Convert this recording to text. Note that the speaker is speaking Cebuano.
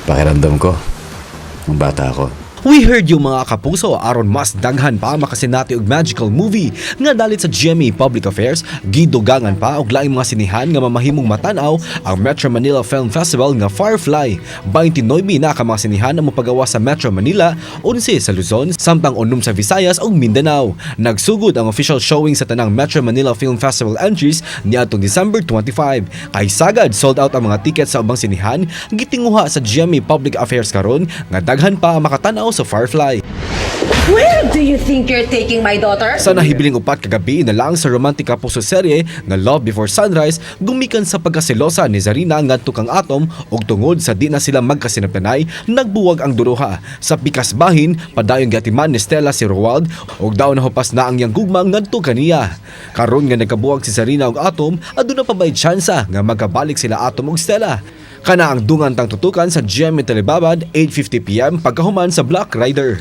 Pakiramdam ko, nung bata ako. We heard you, mga kapuso, aron mas daghan pa makasinati og magical movie nga dalit sa GMA Public Affairs, gidugangan pa og laing mga sinihan nga mamahimong matanaw ang Metro Manila Film Festival nga Firefly. 29 na ka mga sinihan ang mopagawa sa Metro Manila, 11 sa Luzon, samtang 6 sa Visayas ug Mindanao. Nagsugod ang official showing sa tanang Metro Manila Film Festival entries niadtong December 25. Kay sagad sold out ang mga tickets sa ubang sinihan, gitinguha sa GMA Public Affairs karon nga daghan pa ang makatanaw sa Firefly. Where do you think you're taking my daughter? Sa nahibiling 4 kagabi na lang sa romantic kapuso serye nga Love Before Sunrise, gumikan sa pagkaselosa ni Zarina ngadto kang Atom ug tungod sa di na sila magkasinabtanay, nagbuwag ang duruha. Sa pikas bahin, padayon giatiman ni Stella si Roald ug daw nahupas na ang iyang gugma ngadto kaniya. Karon nga nagkabuwag si Zarina ug Atom, aduna pa bay tsansa nga magkabalik sila Atom ug Stella? Kana ang dungan tang tutukan sa GMA Telebabad, 8:50 p.m. pagkahuman sa Black Rider.